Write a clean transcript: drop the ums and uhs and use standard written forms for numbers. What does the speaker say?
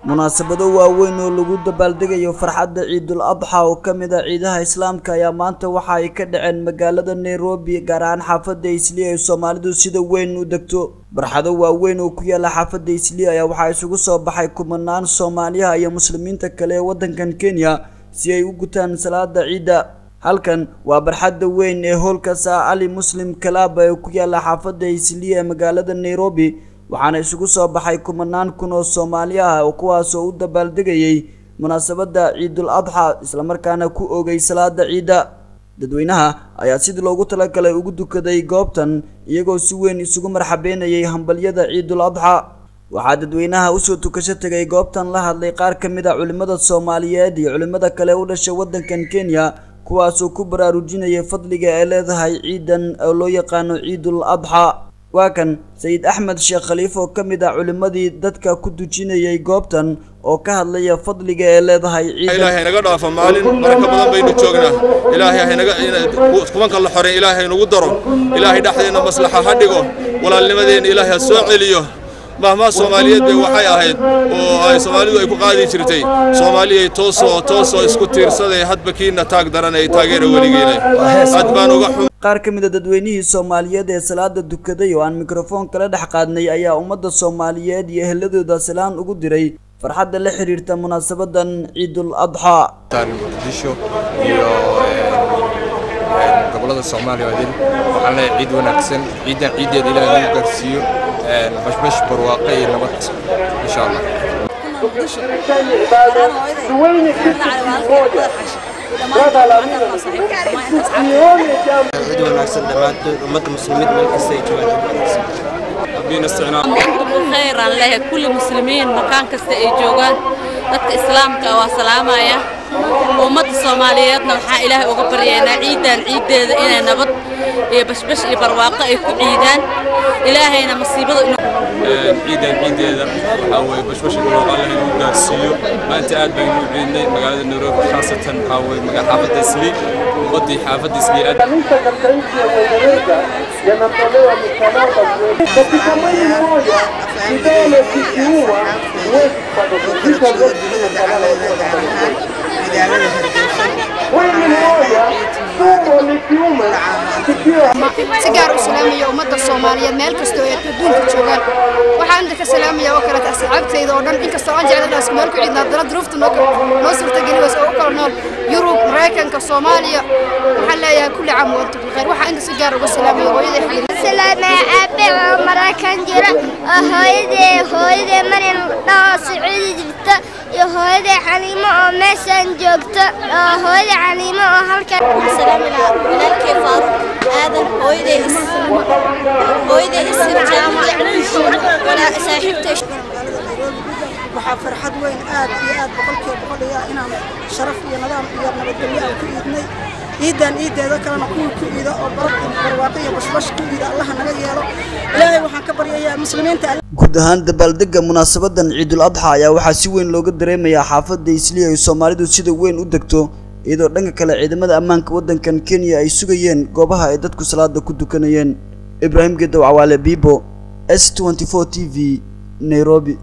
Munaasabado waaweyn oo lagu dabaaldegayo farxadda Ciidul Adxa oo ka mid ah ciidaha Islaamka ayaa maanta waxa ay ka dhaceen magaalada Nairobi, gaar ahaan xaafadda Islii ay Soomaalidu sida weyn u degto. Barxado waaweyn oo ku yaala xaafadda Islii ayaa waxaa isugu soo baxay kumanaan Soomaaliya iyo Muslimiinta kale ee waddankan Kenya si ay u gutaan salaada ciidda. Halkan waa barxadda weyn ee hoolka Sir Ali Muslim Club ee ku yaala xaafadda Islii ee magaalada Nairobi, waxaana isugu soo baxay kumanaan kun oo Soomaali ah oo kuwaas oo u dabaaldegayay munaasabadda Ciidul Adxa isla markaana ku oogay salaada ciidda. Dadweynaha ayaa sidii loogu talagalay ugu dukaday goobtan iyagoo si weyn isugu marxabeynayay hambalyada Ciidul Adxa. Waxaa dadweynaha usoo tukasho tegay goobtan la hadlay qaar ka mid ah culimmada Soomaaliyeed iyo culimmada kale u dhashay waddankan Kenya, kuwaasoo ku baraarujinaya fadliga ay leedahay ciidan oo loo yaqaano Ciidul Adxa. Waa kan Sayid Axmed Sheekh Khaliif oo ka mid ah culimmadii dadka ku dujinayay goobtan oo ka hadlaya fadliga ay leedahay ciidan. Ilaahay naga dhaafo, maalin baraka badan baynu joognaa. Ilaahay haynaga kumanka la xoreey, Ilaahay nagu daro. Ilaahay dhexdeena maslaxa ha dhigo, walaalnimadeena Ilaahay ha soo celiyo. Mahmaa Soomaaliyeed bay waxay ahayd oo ay Soomaalidu ay ku qaadi jirtay: Soomaaliyay toosoo toosoo isku tiirsaday, hadba kiina taag daran ay taageera weligeena. Aad baan uga xum. Qaar ka mid a dadweynihii Soomaaliyeed ee salaada dukaday oo aan mikrofoon kala dhex qaadnay ayaa ummadda Soomaaliyeed iyo eheladooda salaan ugu diray farxadda la xiriirta munaasabadan Ciidul Adxa. Muqdisho iyo gobollada Soomaaliya oo idin waxaan leeyahay ciid wanaagsan. Ciidan ciiddeeda Ilaahay nagu gaarsiiyo bashbash, barwaaqo iyo nabad, insha Allah. Ciid wanaagsan dhammaantood ummadda Muslimiinta meel kasta ay joogaan, ciid wanaagsan. Khayr aan leeyahay kulli Muslimiin makaan kasta ay joogaan. Dadka Islaamka waa salaamaya. Ummadda Soomaaliyeedna waxaa Ilaahay uga baryaynaa ciidan ciiddeeda inay nabad iyo bashbash iyo barwaaqo ay ku ciidaan, Ilaahayna masiibada inuu Ciidan ciideeda waxaa weeye bashbash iyo barwaaqo Alle inuu gaarsiiyo. Maanta aad baynu u ciidnay magaalada Nairobi, khaasatan waxaa weeye xaafadda Islii, ummaddii xaafadda Islii aad. Yanatolewa misalaba katika mwili mmoja, kidole kikiua huwezi kupata vita vyote. Mwili mmoja, tumbo likiuma kikiwa. Si gaar u salaamaya ummadda Soomaaliyeed meel kasta oo ay adduunka joogaan. Waxaan inta ka salaamaya oo kale asxaabtayda oo dhan, inkastoo aan jeclahay inaan isku meel ku ciidna, haddana duruufta noo suurtageli wayso, oo u kala nool Yurub, Maraykanka, Soomaaliya. Waxaan leeyahay kulli caam wa antum bilkhayr. Waxaan inta si gaar uga salaamaya hooyaday Xaliimo. Salaamaya aabe oo Maraykan jira oo hooyadee Maryam dhaho Sacuudi jirta, iyo hooyaday Xaliimo oo meeshan joogta, oo hooyaday Xaliimo oo halkan. Waxaan salaami lahaa walaalkay Faaruq Aadan, hooyaday Isir Jaamac, saaxiibtay. Waxaa farxad weyn aad iyo aad 100% iya inaan sharaf iyo nidaam iyo nabadgelyo aan ku iidnay. Ciidan ciiddeeda kalena kuwii ku iida oo barwaaqo iyo bashbash ku iida Allaha naga yeelo. Ilaahay waxaan ka baryayaa Muslimiinta. Guud ahaan dabaaldega munaasabadan Ciidul Adxa ayaa waxaa si weyn looga dareemayaa xaafadda Islii ay Soomaalidu sida weyn u degto, iyadoo dhanka kale ciidamada ammaanka waddankan Kenya ay sugayeen goobaha ay dadku salaada ku dukanayeen. Ibraahim Gedow Cawaale Bibo, S24 TV, Nairobi.